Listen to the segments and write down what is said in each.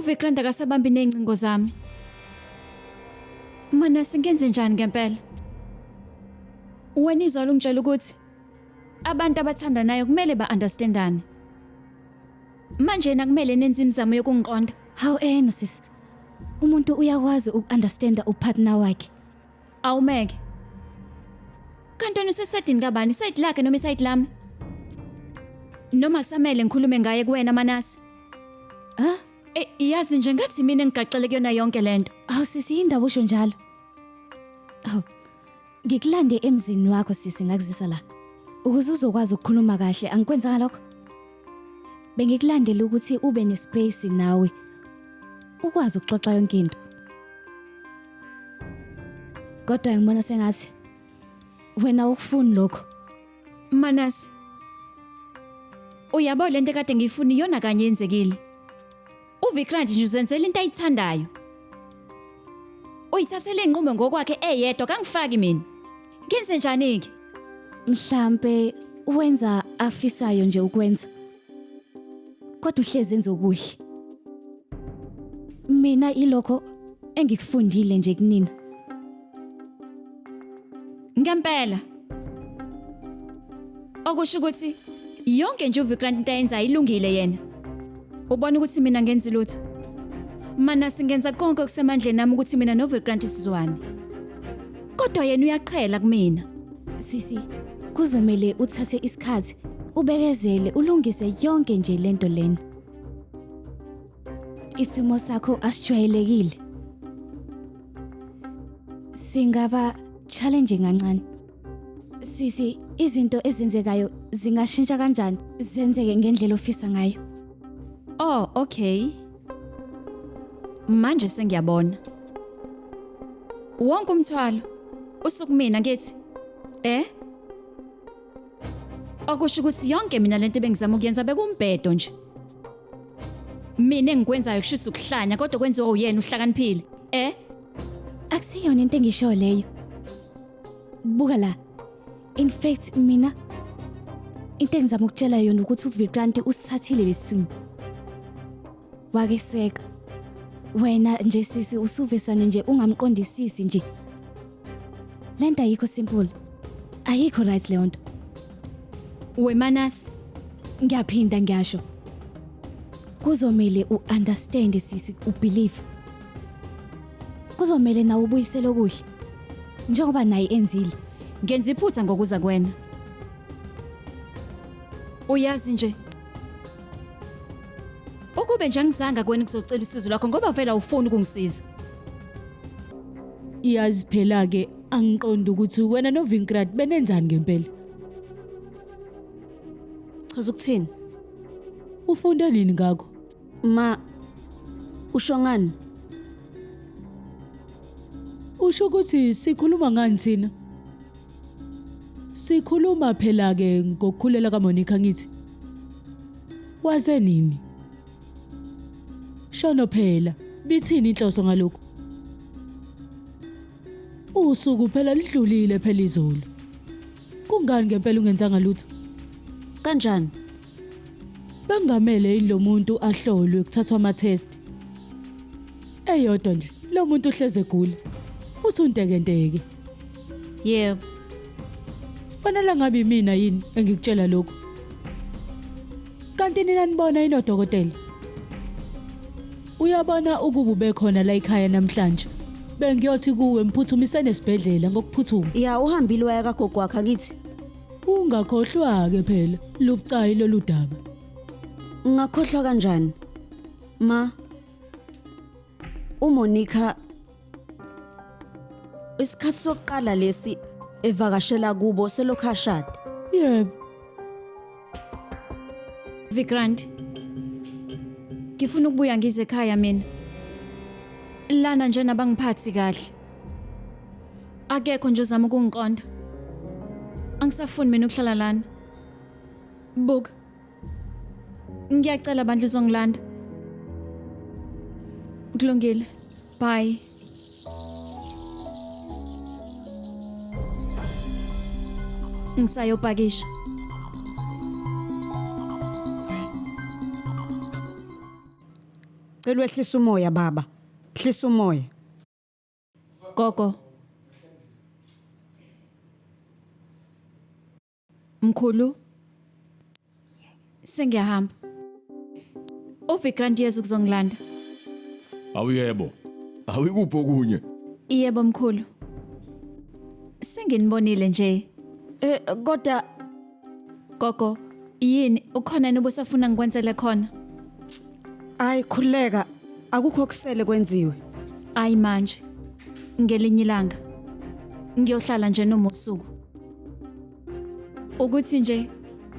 UVikrant akasabambi ney'ncingo zami. Manase ngenze njani ngempela? Wena izolo ungitshela ukuthi abantu abathandanayo kumele ba-understandane. Manje yena kumele nenze imizamo yokungiqonda. Hawu ena sisi. Umuntu uyakwazi uku-understanda upartner wakhe. Awumeke. Kanti wena usesayidini kabani? Isayidi lakhe noma isayidi lami? Noma kusamele ngikhulume ngaye kuwena Manase? Ha? Eh yazi nje ngathi mina engigaxele kuyona yonke lento. Awu sisi indaba usho njalo. Awu. Ngikulande emzini wakho sisi ngakuzisa la. Ukuze uzokwazi ukukhuluma kahle angikwenzanga lokho. Bengikulandela ukuthi ube nespace nawe. Ukwazi ukuxoxa yonke into. Kodwa ngibona sengathi wena ukufuni lokho. Manase. Uyabo lento ekade ngiyifuna iyona kanye yenzekile. UVikrant nje uzenzela into ayithandayo. Uyithathele inqumo ngokwakhe eyedwa kangifaki mina. Ngenze njani ke? Mhlambe wenza afisayo nje ukwenza. Kodwa uhlezi enza okuhle. Mina ilokho engikufundile nje kunina. Ngempela. Okusho ukuthi yonke nje uVikrant into ayenzayo ilungile yena. Ubona ukuthi mina ngenzi lutho. Manase ngenza konke okusemandleni ami ukuthi mina noVikrant sizwane. Kodwa yena uyaqhela kumina. Sisi, kuzomele uthathe isikhathi ubekezele ulungise yonke nje lento lena. Isimo sakho asijwayelekile. Singaba challenging kancane. Sisi, izinto ezenzekayo zingashintsha kanjani zenzeke ngendlela ofisa ngayo? Oh, okay. Manje sengiyabona. Wonke umthwalo usukumina ngithi. Eh? Okusho ukuthi yonke mina lento ebengizama ukuyenza bekumbhedo nje. Mina engikwenzayo kushuthi ukuhlanya kodwa kwenziwa uyena uhlakaniphile. Eh? Akusiyona into engisho leyo. Buka la. In fact mina into engizama ukutshela yona ukuthi uVikrant usithathile lesimo. Wakeseka. Wena nje sisi usuvesane nje ungamqondisisi nje. Lento ayikho simple. Ayikho right leyo nto. Wemanasi Ngiyaphinda ngiyasho. Kuzomele uunderstand sisi ubelieve. Kuzomele nawe ubuyisele okuhle. Njengoba naye enzile. Ngenza iphutha ngokuza kuwena. Uyazi nje. Ukube nje angizanga kuwena kuzocela usizo lwakho ngoba vele awufuni ukungisiza. Iyazi phela ke angiqondi ukuthi wena noVinkrat benenzani ngempela. Chaza ukuthini? Ufunde nini ngakho? Ma usho ngani? Usho ukuthi sikhuluma ngani thina? Sikhuluma phela ke ngokukhulela kaMonica ngithi. Waze nini? Shono phela, bithini inhloso ngalokhu? Usuku phela lidlulile phela izolo. Kungani ngempela ungenzanga lutho? Kanjani? Bengamele yini lo muntu ahlolwe kuthathwa ama-test? Eyodwa nje, lo muntu uhleze egula. Futhi untekenteke. Yebo. Fanele ngabe imina yini engikutshela lokhu? Kanti nina nibona yini odokotela? Uyabona ukuba ubekhona la ekhaya namhlanje. Bengiyothi kuwe mphuthumisene esibhedlela ngokuphuthuma. Ya uhambile waya kagogo wakhe angithi. Ungakhohlwa-ke phela lubucayi lolu daba. Ngingakhohlwa kanjani? Ma uMonica isikhathi sokuqala lesi evakashela kubo selokhu ashada. Yebo. Vikrant. Ngifuna ukubuya ngize ekhaya mina. Lana nje nabangiphathi kahle. Akekho nje ozama ukungiqonda. Angisafuni mina ukuhlala lana. Buka. Ngiyacela bandla uzongilanda. Kulungile. Bye. Ngisayopakisha. Cela Ngicela wehlisa umoya baba. Hlisa umoya. Gogo. Mkhulu. Sengiyahamba. UVikrant uyeza ukuzongilanda. Awu yebo. Awikuphi okunye? Yebo mkhulu. Senginibonile nje. Eh kodwa Gogo, yini ukhona yini obusafuna ngikwenzele khona? Ayi khuleka akukho kusele kwenziwe. Ayi manje. Ngelinye ilanga ngiyohlala nje noma usuku. Ukuthi nje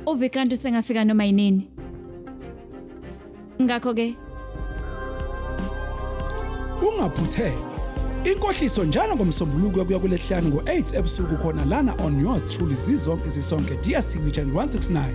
uVikrant usengafika noma yinini. Ngakho ke Ungaphuthelwa. Inkohliso njalo ngoMsombuluko kuya kulesihlanu ngo-8 ebusuku khona lana on yours truly zizonke zisonke DStv channel 169.